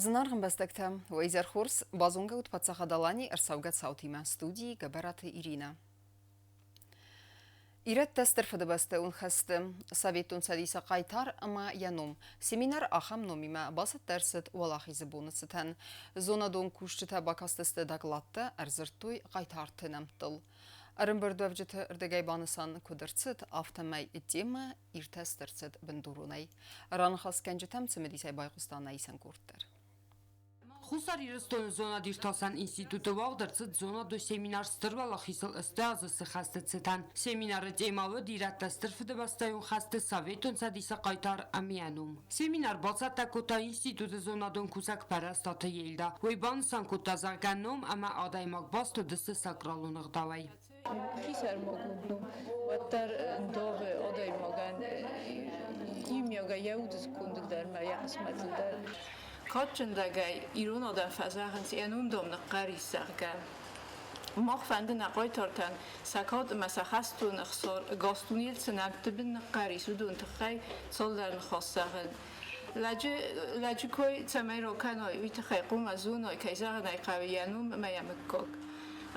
Зынаргъ ӕмбӕстӕгтӕ, уӕ изӕр хорз! Базонгӕ ут Паддзахад Аланийы ӕрцӕугӕ цаутимӕ студийы Гӕбӕраты Иринӕ. Ирӕттӕ Стыр Фыдыбӕстӕйон хӕсты Советон Цӕдисы хъайтар ӕмӕ йӕ ном. Семинар ахӕм номимӕ бацӕттӕ ӕрцыд Уӕлахизы боны цытӕн. Зонадон кусджытӕ бакастысты докладтӕ, ӕрдзырдтой хъайтарты нӕмттыл. Ӕрӕмбырдуӕвджыты рдыгӕй банысан куыд ӕрцыд, афтӕмӕй темӕ иртӕст ӕрцыд бындуронӕй. Раныхасгӕнджытӕм цымыдисӕй байхъуыста нӕ исӕн къорд дӕр. Хуссар Ирыстоны зонад-иртасӕн институты уагъд ӕрцыд зонадон семинар Стыр Уӕлахизыл сты азы цы хӕсты цытӕн. Семинары темӕ уыд Ирӕттӕ Стыр Фыдыбӕстӕйон хӕсты Советон Цӕдисы хъайтар ӕмӕ ном. Семинар бацӕттӕ кодта институты зонадон кусӕг Пӕрӕстаты Ельда. Уый банысан кодта, зӕгъгӕ, ном ӕмӕ адӕймаг баст уыдысты сакралон ӕгъдауӕй. Хисӕрмагонд ном уӕддӕр ндавы адӕймагӕн иумиагӕй йӕ удысконды дӕр ӕмӕ йӕ хъысмӕтыл дӕр. Кадджын лӕгӕй ирон адӕм фӕзӕгъынц, йӕ ном, дам, ныхъхъӕр ис, зӕгъгӕ. Мах фӕнды нӕ хъайтартӕн сӕ кад ӕмӕ сӕ хӕстон ӕхсар Гастон Ельцы нӕмтты бын ныхъхъӕр ис, уыдон тыххӕй цалдӕр ныхас зӕгъын. Лӕджы, лӕджы кой цӕмӕй ракӕной, уый тыххӕй хъуамӕ зоной, кӕй зӕгъын ӕй хъӕуы, йӕ ном ӕмӕ йӕ мыггаг.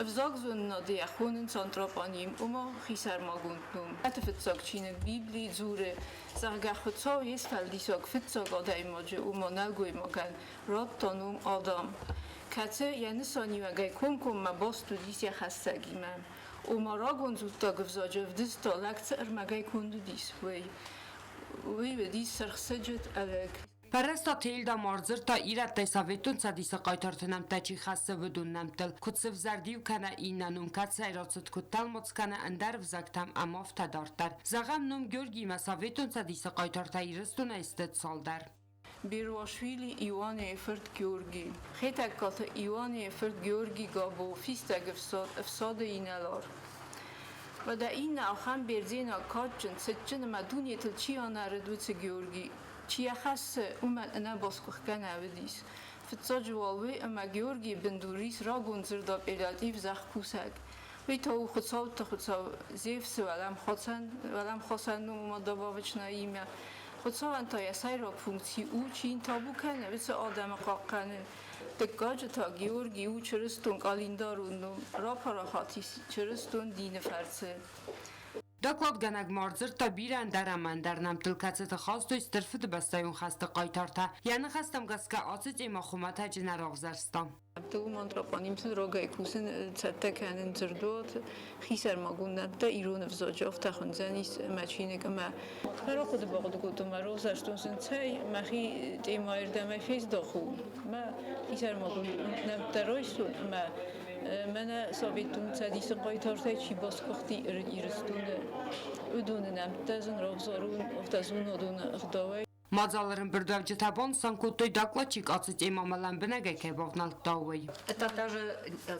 Ӕвзагзонынады йӕ хонынц антропоним, ома хисӕрмагонд ном. Ӕты фыццаг чиныг Библи дзуры, зӕгъгӕ, Хуыцау йе сфӕлдисӕг фыццаг адӕймаджы, ома нӕлгоймагӕн, радта ном Адам, кӕцы йӕ нысаниуӕгӕй комкоммӕ баст уыдис йӕ хӕссӕгимӕ. Ома рагон дзуттаг ӕвзаджы ӕвдыста, лӕг цы ӕрмӕгӕй конд уыдис, уый. Уый уыдис сырхсыджыт ӕлыг. Пӕррӕстаты Эльда ма ӕрдзырдта ирӕттӕй Советон Цӕдисы хъайтарты нӕмттӕ чи хӕссы, уыдон нӕмттыл, куыд сывзӕрд иу кӕнӕ иннӕ ном, кӕцӕй рацыд, куыд тӕлмац кӕны ӕндӕр ӕвзӕгтӕм ӕмӕ афтӕ дарддӕр. Зӕгъӕм, ном Георгиимӕ Советон Цӕдисы хъайтартӕ Ирыстонӕй сты цалдӕр. Беруашвили Иоанейы фырт Георги. Хетӕгкаты Иоанейы фырт Георги Габо, фистӕг ӕфсад, ӕфсады инӕлар. Уӕдӕ иннӕ ахӕм бердзенаг кадджын, цытджын ӕмӕ дунетыл чи анӕрыд, уыцы Георги. Чи йӕ хӕссы, уымӕн ӕнӕ басгуыхгӕ нӕ уыдис. Фыццаджы уал уый, ӕмӕ Георгийы бындур ис рагон дзырд апеллятив зӕхкусӕг. Уый та у хуыцӕутты хуыцау Зевсы уӕлӕмхасӕн, уӕлӕмхасӕн ном ома добавочное имя. Хуыцауӕн та йӕ сӕйраг функци у, чи йын табу кӕны, уыцы адӕмы хъахъхъӕнын. Дыккаджы та Георгий у чырыстон къӕлиндарон ном, рапарахат ис чырыстон дины фӕрцы. Докладгӕнӕг ма ӕрдзырдта бирӕ ӕндӕр ӕмӕ ӕндӕр нӕмттыл, кӕцыты хастой Стыр Фыдыбӕстӕйон хӕсты хъайтартӕ. Йӕ ныхӕстӕм гӕсгӕ ацы темӕ хуымӕтӕджы нӕ равзӕрста. Антропонимты рогӕй кусын цӕттӕ кӕнын дзырдуат, хисӕрмагонд нӕмттӕ ирон ӕвзаджы афтӕ хуындзӕнис мӕ чиныг ӕмӕ рахъуыды бахъуыды кодтон мӕ равзӕрстон сын, цӕй, мӕхи темӕйырдӕмӕй фездӕхон, мӕ хисӕрмагонд нӕмттӕ райстон ӕмӕ мӕнӕ Советон Цӕдисы хъайтартӕй чи басгуыхти Ирыстоны, уыдоны нӕмттӕ зын равзарон, афтӕ зонадон ӕгъдауӕй. Мадзалы ӕрӕмбырдуӕвджытӕ банысан кодтой, докладчик ацы темӕмӕ лӕмбынӕгӕй кӕй бавнӕлдта, уый. Это даже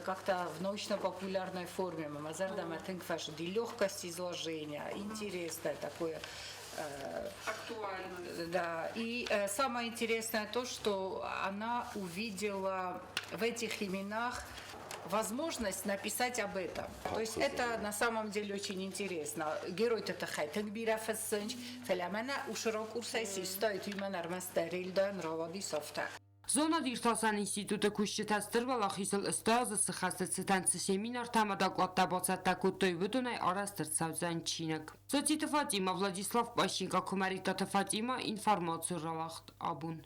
как-то в научно-популярной форме мӕ зӕрдӕмӕ тынг фӕзынди легкость изложения, интересное такое. Актуально. Да. И самое интересное то, что она увидела в этих именах возможность написать об этом. То есть это на самом деле очень интересно. Герой-то тыххӕй бирӕ фыссынч, фӕлӕ мӕнӕ ушырон курсӕй систайт уымӕн ӕрмӕстдӕр Эльдан рауади сӕфтӕ. Зонад-иртасӕн институты кусджытӕ Стыр Уӕлахизыл ӕстӕ цы хӕсты цытӕн цы семинартӕ ӕмӕ докладтӕ бацӕттӕ кодтой, уыдонӕй арӕзт ӕрцӕудзӕн чиныг. Социты Фатимӕ, Владислав Пащенко, Куымӕридтаты Фатимӕ, информацион рауагъд абон.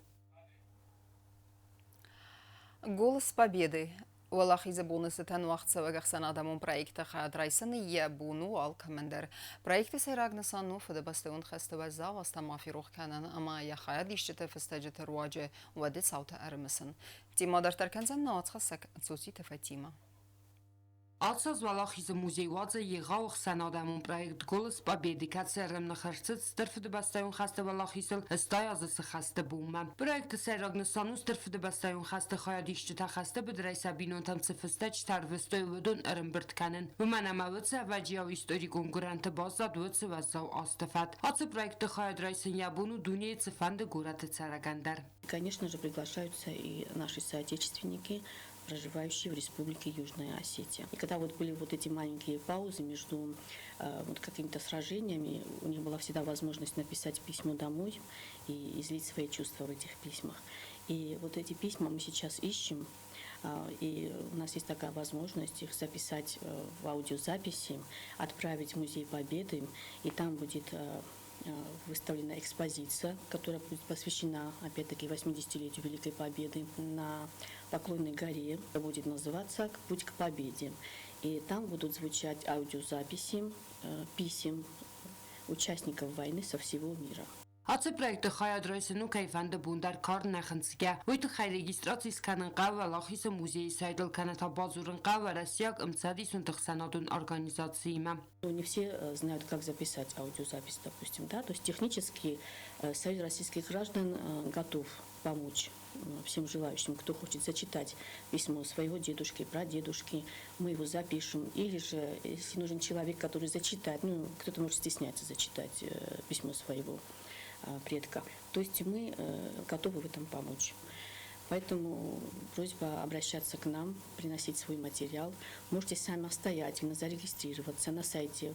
Голос Победы Уӕлахизы боны цытӕн уагъдцӕуӕг ӕхсӕнадӕмон проекты хайад райсыны йӕ бон у алкӕмӕн дӕр. Проекты сӕйраг нысан у Фыдыбӕстӕйон хӕсты уӕззау азтӕ ма ферох кӕнын ӕмӕ йӕ хайадисджыты фыстӕджыты руаджы уӕды цаутӕ ӕрымысын. Темӕ дарддӕр кӕндзӕн нӕ уацхӕссӕг Цоциты Фатимӕ. Ацы аз Уӕлахизы музей уадзы егъау ӕхсӕнадӕмон проект «Голос Победы», кӕцы ӕрӕмных ӕрцыд Стыр Фыдыбӕстӕйон хӕсты уӕлахизыл 80 азы цы хӕсты бонмӕ. Проекты сӕйраг нысан у Стыр Фыдыбӕстӕйон хӕсты хайадисджытӕ хӕсты быдырӕй сӕ бинонтӕм цы фыстӕджытӕ ӕрвыстой, уыдон ӕрӕмбырд кӕнын. Уымӕн ӕмӕ уыцы ӕвӕджиау историкон гуырӕнты баззад уыцы уӕззау азты фӕд. Ацы проекты хайад райсын йӕ бон у дунейы цыфӕнды горӕты цӕрӕгӕн дӕр. Конечно же, приглашаются и наши соотечественники, проживающие в Республике Южная Осетия. И когда вот были вот эти маленькие паузы между вот какими-то сражениями, у них была всегда возможность написать письмо домой и излить свои чувства в этих письмах. И вот эти письма мы сейчас ищем, и у нас есть такая возможность их записать в аудиозаписи, отправить в Музей Победы, и там будет выставлена экспозиция, которая будет посвящена, опять-таки, 80-летию Великой Победы на Поклонной горе. Будет называться «Путь к победе». И там будут звучать аудиозаписи писем участников войны со всего мира. Ацы проекты хайад райсын у кӕй фӕнды бон дӕр кар нӕ хынцгӕ. Уый тыххӕй регистраци скӕнын хъӕуы Уӕлахизы музейы сайтыл кӕнӕ та бадзурын хъӕуы Уӕрӕсейаг ӕмцӕдисонты ӕхсӕнадон организациимӕ. Ну, не все знают, как записать аудиозапись, допустим, да, то есть технически Союз российских граждан готов помочь всем желающим, кто хочет зачитать письмо своего дедушки, прадедушки, мы его запишем. Или же, если нужен человек, который зачитает, ну, кто-то может стесняться зачитать письмо своего предка. То есть мы готовы в этом помочь. Поэтому просьба обращаться к нам, приносить свой материал. Можете самостоятельно зарегистрироваться на сайте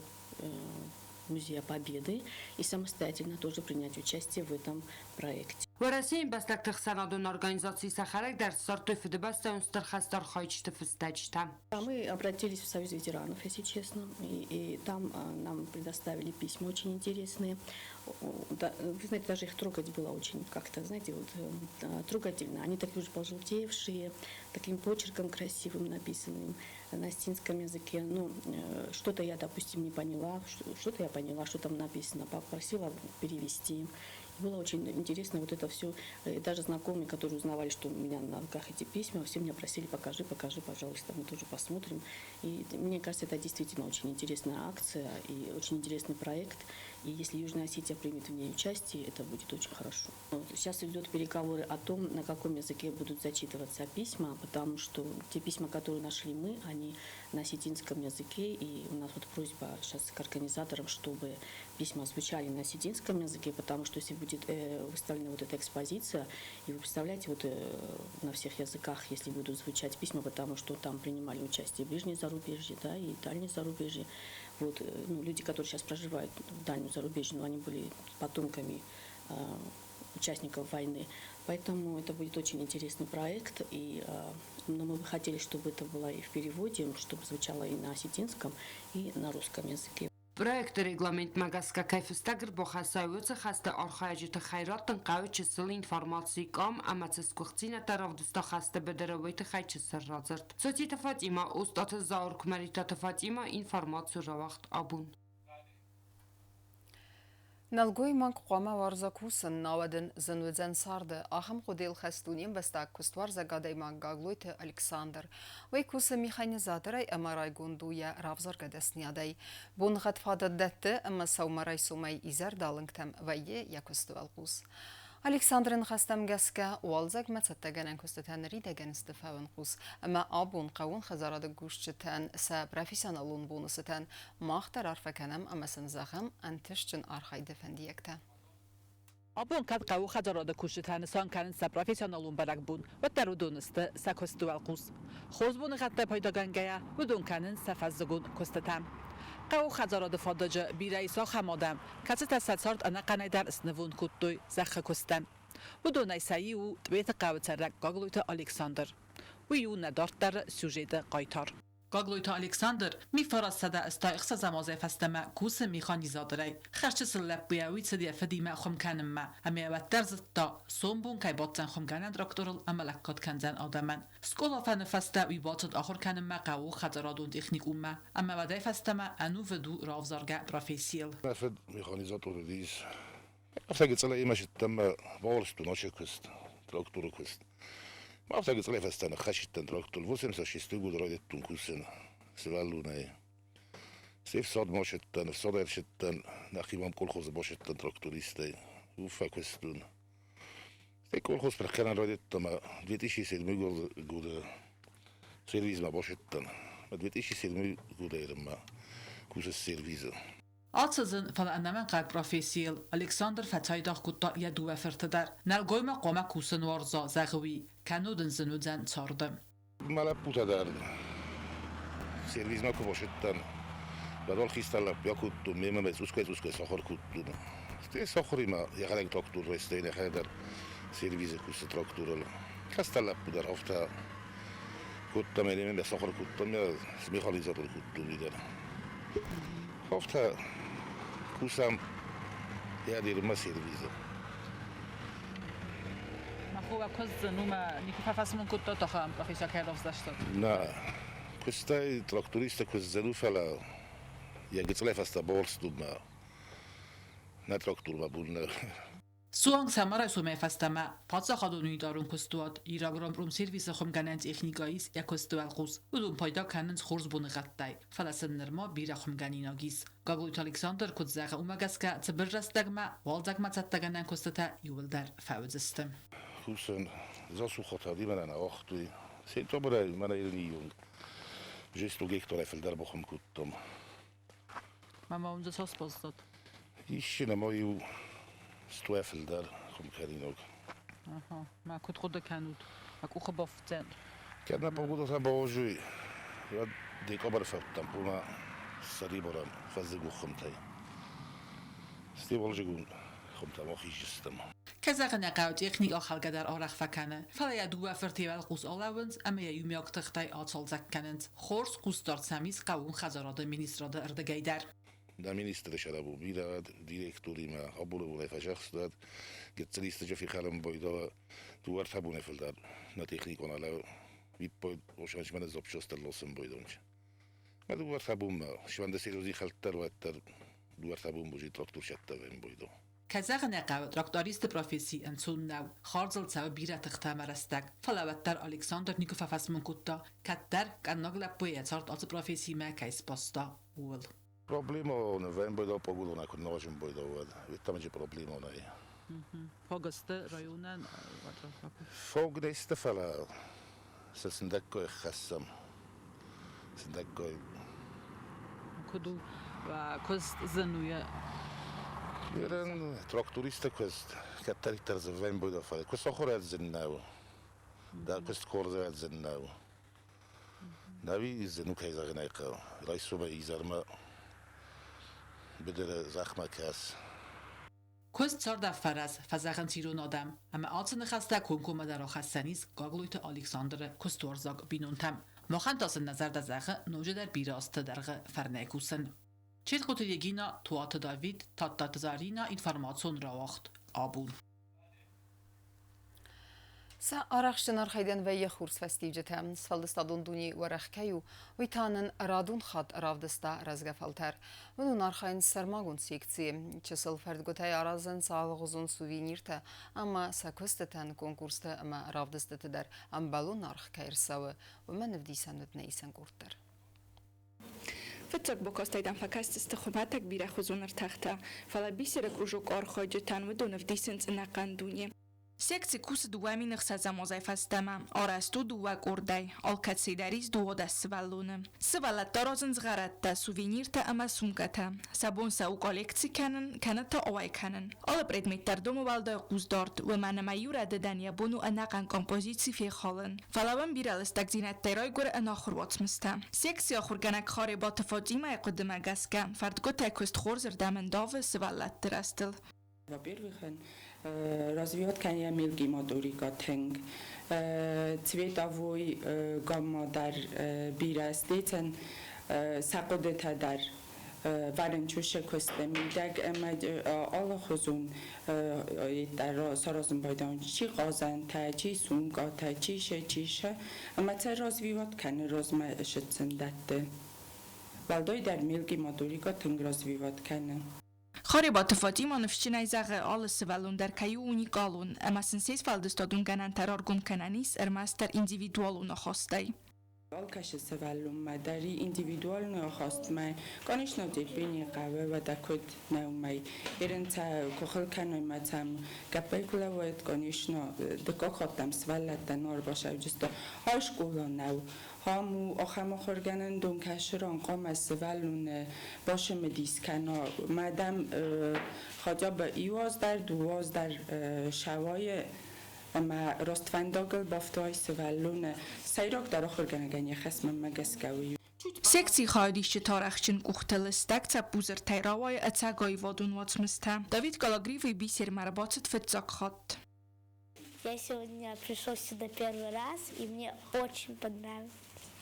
Музея Победы и самостоятельно тоже принять участие в этом проекте. Уӕрӕсейы ӕмбӕстӕгты ӕхсӕнадон организацийы сӕхӕдӕг дӕр ссардтой Фыдыбӕстӕйон Стыр хӕсты архайджыты фыстӕджытӕ. Мы обратились в Союз ветеранов, если честно, и там нам предоставили письма очень интересные. Да, вы знаете, даже их трогать было очень как-то, знаете, вот, трогательно. Они такие уже пожелтевшие, таким почерком красивым написанным на осетинском языке. Ну, что-то я, допустим, не поняла, что-то я поняла, что там написано, попросила перевести. Было очень интересно вот это все. Даже знакомые, которые узнавали, что у меня на руках эти письма, все меня просили: покажи, покажи, пожалуйста, мы тоже посмотрим. И мне кажется, это действительно очень интересная акция и очень интересный проект. И если Южная Осетия примет в ней участие, это будет очень хорошо. Сейчас идут переговоры о том, на каком языке будут зачитываться письма, потому что те письма, которые нашли мы, они на осетинском языке. И у нас вот просьба сейчас к организаторам, чтобы письма звучали на осетинском языке, потому что если будет выставлена вот эта экспозиция, и вы представляете, вот на всех языках, если будут звучать письма, потому что там принимали участие ближнее зарубежье, да, и дальнее зарубежье. Вот, ну, люди, которые сейчас проживают в дальнем зарубежье, но они были потомками участников войны. Поэтому это будет очень интересный проект, но мы бы хотели, чтобы это было и в переводе, чтобы звучало и на осетинском, и на русском языке. Проекты регламентмӕ гӕсгӕ кӕй фыстӕг ӕрбахӕссай, уыцы хӕсты архайджыты тыххӕй раттын хъӕуы чысыл информаци, къам ӕмӕ цы сгуыхтдзинӕдтӕ равдыста хӕсты быдыры, уый тыххӕй чысыл радзырд. Цоциты Фатима, Остъаты Зауыр, Куымӕридтаты Фатима, информацийы рауагъд абон. Нӕлгоймаг хъуамӕ уарза кусын, науӕд ын зын уыдзӕн царды. Ахӕм хъуыдыйыл хӕст у не мбӕстаг куыстуарзаг адӕймаг Гаглойты Александр. Уый кусы механизаторӕй ӕмӕ райгонд у йӕ равзаргӕ дӕсныйадӕй. Боныгъӕд фадат дӕтты ӕмӕ сӕумӕрайсомӕй изӕрдалынгтӕм вӕййы йӕ куысты уӕлхъус. Александры ныхӕстӕм гӕсгӕ, уалдзӕгмӕ цӕттӕгӕнӕн куыстытӕ ныридӕгӕн сты фӕуынхъус ӕмӕ абон хъӕууон хӕдзарады кусджытӕн сӕ профессионалон боны цытӕн мах дӕр арфӕ кӕнӕм ӕмӕ сын зӕгъӕм ӕнтыстджын архайды фӕндиӕгтӕ. Абон кӕд хъӕуы хӕдзарады кусджытӕ нысан кӕнынц сӕ профессионалон бӕрӕгбон, уӕддӕр уыдон сты сӕ куысты уӕлхъус. Хорз боныгъӕдтӕ пайдагӕнгӕйӕ, уыдон кӕнынц сӕ фӕззыгон куыстытӕ. Хъӕуы хӕдзарады фадыджы бирӕ ис ахӕм адӕм, кӕцытӕ сӕ цард ӕнӕхъӕнӕй дӕр снывонд кодтой зӕххы куыстӕн. Уыдонӕй сӕ иу у Тъбеты хъӕуы цӕрӕг Гаглойты Александр. Уый у нӕ дарддӕры сюжеты хъайтар. Гаглойты Александр 1986 азӕй фӕстӕмӕ кусы механизаторӕй. Хӕрзчысыл лӕппуйӕ уый цыд йӕ фыдимӕ хуым кӕнынмӕ, ӕмӕ йӕ уӕддӕр зыдта, сомбон кӕй баддзӕн хуымгӕнӕн тракторыл ӕмӕ лӕггад кӕндзӕн адӕмӕн. Скъола фӕны фӕстӕ уый бацыд ахуыр кӕнынмӕ хъӕуы хӕдзарадон техникуммӕ ӕмӕ уӕдӕй фӕстӕмӕ ӕнувыд у равзаргӕ профессийыл. Мӕ фыд механизатор уыдис. Афтӕ гыццылӕй мӕ сыдтӕн мӕ бауарзтон ацы куыст, тракторы куыст. Афтӕ гыццылӕй фӕстӕ ныххӕссыдтӕн трактор. 86 год райдыдтон кусын сывӕллонӕй. Се фсадмӕ сыдтӕн, ӕфсад ӕрсыдтӕн, нӕхимӕ колхозы басыдтӕн трактористӕй. Уым фӕкуыстон. Стӕй колхоз пырх кӕнын райдыдта ӕмӕ 2007 годы сервизмӕ басыдтӕн. 2007 годӕй ма кусы сервизы. Ацы зын, фӕлӕ ӕнӕмӕнгхъӕуӕг профессийыл Александр фӕцайдагъ кодта йӕ дыууӕ фырты дӕр. Нӕлгоймаг хъуамӕ кусын уарза, зӕгъы уый, кӕннод ын зын уыдзӕн царды. Мӕ лӕппутӕ дӕр сервизмӕ куы басыдтӕн, уӕд хистӕр лӕппу акодтон, мемӕ мӕ цъусгай-цъусгай сахуыр кодтон. Стӕй сахуыримӕ йӕхӕдӕг трактор райста, йӕхӕдӕг дӕр. Сервизы кусы тракторыл. Кӕстӕр лӕппу дӕр афтӕ кодта, мӕ сахуыр кодтам, механизатор кодтон уый дӕр. Афтӕ кусӕм ядермӕ сервизы. Махова куыздзӕн, уымӕ никуы фӕфӕсмон кодта ахӕм профессия кӕй равзӕрстат? Нӕ, куыстӕй трактористтӕ куыздзӕн у, фӕлӕ йӕ гыццылӕй фӕстӕ бауарзтон нӕ трактормӕ бон нӕ. Суанг сӕумӕрайсомӕй фӕстӕмӕ паддзахадон унитарон куыстуат Ирагромпромсервисы хуымгӕнӕн техникӕ ис йӕ куысты уӕлхъус. Уыдон пайда кӕнынц хорз боныгъӕдтӕй, фӕлӕ сын нырма бирӕ хуымгӕнинаг ис. Гаглойты Александр куыд зӕгъы, уымӕ гӕсгӕ цыбыр рӕстӕгмӕ уалдзӕгмӕ цӕттӕгӕнӕн куыстытӕ иууылдӕр фӕуыдзысты. Кусын засухатӕ мӕнӕн ауагътой. Сентябрӕй мӕнӕ июнь 100 гектарӕй фылдӕр бахуым кодтам. Мама уын дзы цас баззад? Исчи нӕма иу 100 фылдӕр хуымкӕнинаг. Аха, мӕ куыд хъуыды кӕнут? Мӕ къухы бафтдзӕн. Кӕд нӕ погодӕтӕ бауарзой, уӕд декабры фӕудтӕм хъуамӕ сӕрибарӕн фӕззыгон хуымтӕй. Стӕй уалдзыгон хуымтӕм ахизджыстӕм. Кӕй зӕгъын ӕй хъӕуы, техникӕ халгӕ дӕр арӕх фӕкӕны, фӕлӕ йӕ дыууӕ фырты уӕлхъус алӕууынц ӕмӕ йӕ иумиаг тыхтӕй ацалцӕг кӕнынц. Хорз хъусдард сӕм ис хъӕууон хӕдзарады министрады ӕрдыгӕй дӕр. Нӕ министры сӕрабу бирӕ директоримӕ абоны бонӕй фӕзӕхстад, гыццыл исты фехалын байдала дыууӕ-ӕртӕ бонӕй фылдӕр нӕ техникон алӕ виппой ошанчмӕ запчастӕ лосын байдонч. Мӕ дыууӕ-ӕртӕ бонмӕ сывӕнды серьезный хӕлддӕр уӕддӕр дыууӕ-ӕртӕ бон божи трактор сӕттӕвӕн байдо. Кӕй зӕгъын ӕй хъӕуы, трактористы професси ӕнцон нӕу, хардзыл цӕуы бирӕ тыхтӕ ӕмӕ рӕстӕг. Фӕлӕ уӕддӕр Александр никуы фӕфӕсмон кодта, кӕддӕр къаннӕг лӕппуйы йӕ цард ацы профессиимӕ кӕй сбаста, ууыл. Проблема новембры погода куыд нуазын байдауӕд, ведь проблема нӕй. Фогысты районӕн. Фог не сты, фӕлӕ сӕ сындӕггай хӕссӕм. Сындӕггай. Куыд у куыст зын у йӕ? Ерен трактористы куыст кӕддӕриддӕр дзы вӕмбойда, фӕлӕ куыст ахуырад зын нӕу. Дӕ куыст хорзӕй зын нӕу. Нӕуи зын у, кӕй зӕгъын ӕй хъӕуы. Райсомӕй изӕрмӕ быдыры зӕхмӕ кӕс. Куыст цардӕффӕрӕз, фӕзӕгъынц ирон адӕм. Ӕмӕ ацы ныхӕстӕ комкоммӕ дӕр ахӕссӕн ис Гаглойты Александры куыстуарзаг бинонтӕм. Махӕн та сын нӕ зӕрдӕ зӕгъы ноджыдӕр бирӕ азты дӕргъы фӕрнӕй кусын. Четкоты Регина, Туаты Давид, Тадтаты Зарина, информацион рауагъд Абон. Сӕ арӕхстджын архайдӕн вӕййы хурсфӕстиуджытӕ. Сфӕлдыстадон дуне уӕрӕх кӕй у, уый та нын радон хатт равдыста рӕзгӕ фӕлтӕр. Уыдон архайынц сӕрмагонд секцийы. Чысыл фӕрдгуытӕй аразынц алыгъуызон сувениртӕ ӕмӕ сӕ куыстытӕн конкурстӕ ӕмӕ равдыстыты дӕр ӕмбӕлон аргъ кӕй ӕрцӕуы, уымӕн ӕвдисӕн уыд нӕ исӕн къорд дӕр. Фыццаг бакастӕй дӕм фӕкастысты хуымӕтӕг бирӕхуызон ӕртӕхтӕ, фӕлӕ бисеры кружок архайджытӕн уыдон ӕвдисынц ӕнӕхъӕн дуне. Секци кусы 2006 азӕй фӕстӕмӕ. Арӕзт у дыууӕ къордӕй, алкӕцыйы дӕр ис 12 сывӕллоны. Сывӕллӕттӕ аразынц згъӕрӕттӕ, сувениртӕ ӕмӕ сумкӕтӕ. Сӕ бон сӕ у коллекци кӕнын, кӕнӕ та ауӕй кӕнын. Алы предмет дӕр домы уӕлдай хъусдард, уымӕн ӕмӕ иу рӕдыдӕн йӕ бон у ӕнӕхъӕн композици фехалын. Фӕлӕ уым бирӕ лыстӕгдзинӕдтӕй райгуыры ӕнахуыр уацмыстӕ. Секцийы ахуыргӕнӕг Харебаты Фатимӕйы хъуыдымӕ гӕсгӕ, фӕрдгуытӕй куыст хорзырдӕм ӕндавы сывӕллӕтты рӕзтыл. Во-первых, развивать кӕны мелкий моторика тынг. Цветовой гамма дӕр бирӕ стецӕн, сӕ хъуыдытӕ дӕр варенчушы куысты мидӕг ӕмӕ алыхуызон саразын байдайын чи хъазӕнтӕ, чи сумкатӕ, чи шы, чи шы. Ӕмӕ сӕ развивать кӕны размӕ сытсын дӕтты. Уӕлдайдӕр мелкий моторика тынг развивать кӕны. Харебаты Фатима ныфсджынӕй зӕгъы, алы сывӕллон дӕр кӕй у уникалон, ӕмӕ сын се сфӕлдыстадон гӕнӕнтӕ раргом кӕнӕн ис ӕрмӕстдӕр индивидуалон ахастӕй. Алкӕцы сывӕллонмӕ дӕр индивидуалон ахастмӕ, конечно, терпение хъӕуы, уӕдӕ куыд нӕ уымӕй. Ерын сӕ куы хыл кӕной мӕ сӕм гӕппӕй куы лӕууӕд, конечно, дыккаг хатт ӕм сывӕллӕттӕ нал басӕуджысты. Ай скъола нӕу. Ам у ахӕм ахуыргӕнӕндон, кӕцы ран хъуамӕ сывӕллоны бацымыдис кӕна. Мадам хотя бы иу аз дӕр, дыууӕ аз дӕр сӕуайы ӕмӕ раствӕндагыл бафтуай сывӕллоны. Сӕйрагдӕр ахуыргӕнӕгӕн йӕ хӕс мӕнмӕ гӕсгӕ уый у. Секцийы хайадисджыты арӕхстджын къухты лыстӕг цӕппузыртӕй рауайы ӕцӕг аивадон уацмыстӕ. Давид Кологривы бисермӕ ӕрбацыд фыццаг хатт. Я сегодня пришел сюда первый раз, и мне очень понравилось.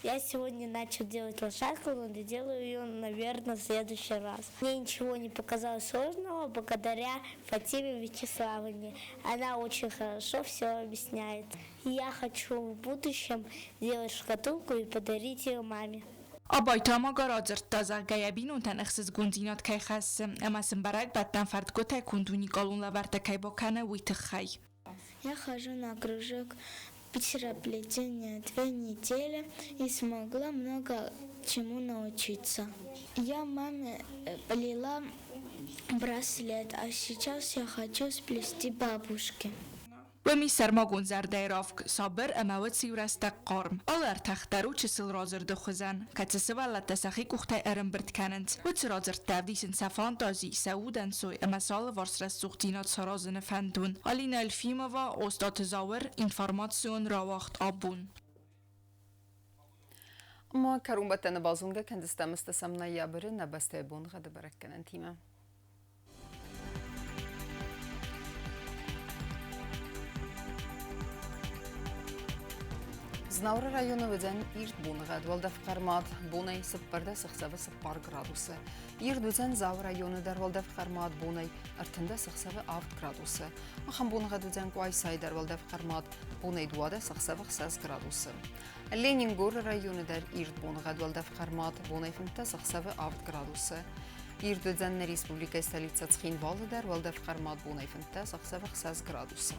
Я сегодня начал делать лошадку, но доделаю ее, наверное, в следующий раз. Мне ничего не показалось сложного благодаря Фатиме Вячеславовне. Она очень хорошо все объясняет. Я хочу в будущем делать шкатулку и подарить ее маме. Абайты Амага радзырдта, зӕгъгӕ, йӕ бинонтӕн ӕхсызгондзинад кӕй хӕссы ӕмӕ сын бӕрӕгбӕттӕн фӕрдгуытӕй конд уникалон лӕвӕрттӕ кӕй бакӕны, уый тыххӕй. Я хожу на кружок бисероплетения 2 недели и смогла много чему научиться. Я маме плела браслет, а сейчас я хочу сплести бабушке. Уым ис сӕрмагонд зӕрдӕйы равг, сабыр ӕмӕ уыциу рӕстӕг хъарм. Алы ӕртах дӕр у чысыл радзырды хуызӕн, кӕцы сывӕллӕттӕ сӕхи къухтӕй ӕрӕмбырд кӕнынц. Уыцы радзырдтӕ ӕвдисынц сӕ фантази, сӕ удӕнцой ӕмӕ сӕ алыварс рӕсугъддзинад саразыны фӕндон. Алина Эльфимова, Остъаты Зауыр, информацион рауагъд Абон. Ӕмӕ кӕронбӕттӕны базонгӕ кӕндзыстӕм ӕстӕсӕм ноябры нӕ бӕстӕйы боныгъӕды бӕрӕггӕнӕнтимӕ. Знауыры районы уыдзӕн ирд боныгъӕд, уӕлдӕф хъӕрмад, бонӕй 14 ӕхсӕвы 4 градусы. Ирд уыдзӕн Дзауы районы дӕр уӕлдӕф хъӕрмад, бонӕй 13 ӕхсӕвы 7 градусы. Ахӕм боныгъӕд уыдзӕн Къуайсайы дӕр уӕлдӕф хъӕрмад, бонӕй 12 ӕхсӕвы 6 градусы. Ленингоры районы дӕр ирд боныгъӕд уӕлдӕф хъӕрмад, бонӕй 15 ӕхсӕвы 7 градусы. Ирд уыдзӕн нӕ республикӕйы столицӕ Цхинвалы дӕр уӕлдӕф хъӕрмад бонӕй 15 ӕхсӕвы 6 градусы.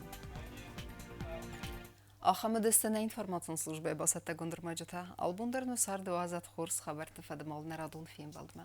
Ахӕм уыдысты нӕ информацион службӕйы бацӕттӕгонд ӕрмӕджытӕ. Албон дӕр нӕ царды уадзӕд хорз хабӕртты фӕдыл нӕ радон фембӕлдмӕ.